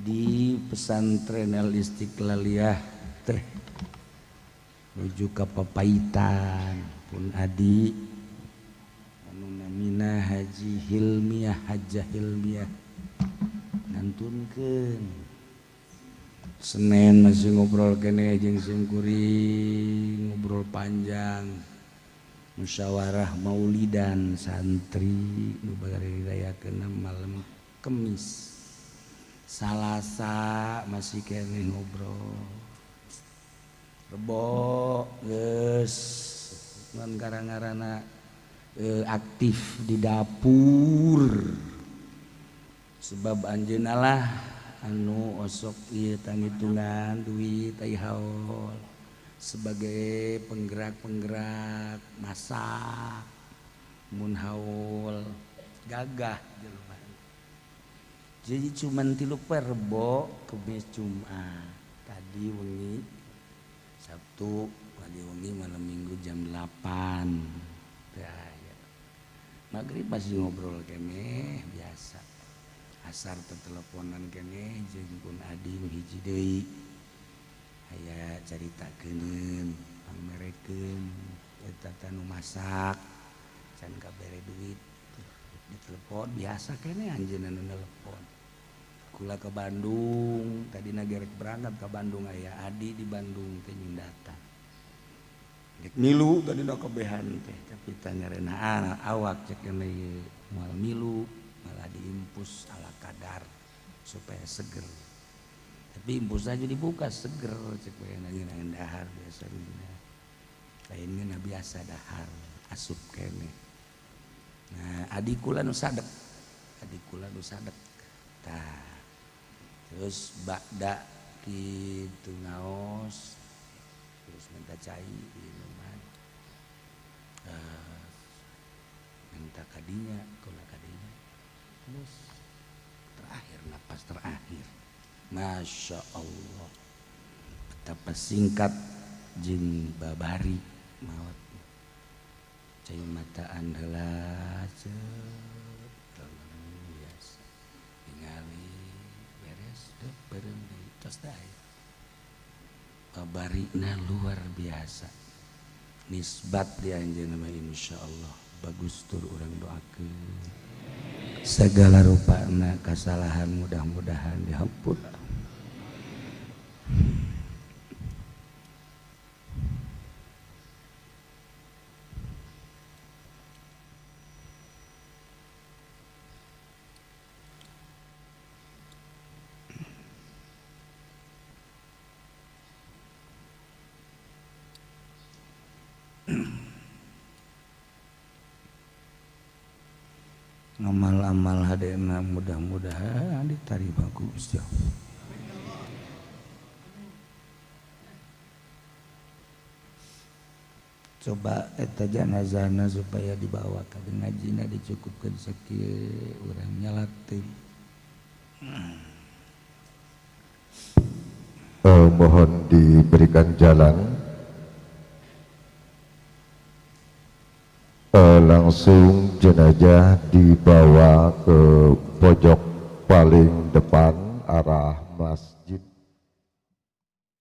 Di pesantren Al Istiqlaliyah teh menuju ka Papaitan pun adi anu namina Haji Hilmiah Hajah Hilmiah ngantunkeun Senin masih ngobrol kene jeung simkuring ngobrol panjang musyawarah maulidan santri nu bari dirayakeun malam Kemis Salasa masih kene ngobrol Rebo geus ngan gara-garana aktif di dapur sebab anjeunna lah anu osok ieu tanghitungan duit ai haul sebagai penggerak-penggerak masak mun haul gagah jelema. Jadi cuman 3 poe Rebo, Kemis, Jumat. Tadi wengi Sabtu, tadi wengi malam Minggu jam 8. Teh aya. Maghrib masih ngobrol keneh biasa. Asar teteleponan keneh jeung pun adi nu hiji deui. Aya caritakeun, pangmerekeun eta teh nu masak can kabere duit. Ditelepon biasa keneh anjeunna nu nelepon. Kula ke Bandung, tadina gerek berangkat ke Bandung aya adi di Bandung teh nyundatan. Rek milu tadina kabehan teh, tapi tanyareunaan awak cek keneh ieu moal milu, malah diimpus ala kadar supaya seger. Tapi impus aja dibuka seger cek we ngeunaan dahar biasa dina. Lain ngeunah biasa dahar asup keneh. Nah, adi kula nu sadek. Adi kula nu sadek. Tah. Terus bakda kitu ngaos terus minta cai minuman minta kadinya kula kadinya terus terakhir napas terakhir Masya Allah betapa singkat jeung babari maot cai mataan heula biasa ningali beres beureum deui tos dae babarina luar biasa nisbat di anjeunna mah insyaallah bagus tur urang doakeun segala rupana kasalahan mudah-mudahan dihampura. Amal-amal hadena mudah-mudahan diterima ku Gusti Allah. Coba eta janazahna supaya dibawa ka ngajina dicukupkeun sakieu urang nyalak teh. Mohon diberikan jalan. Langsung jenazah dibawa ke pojok paling depan arah masjid.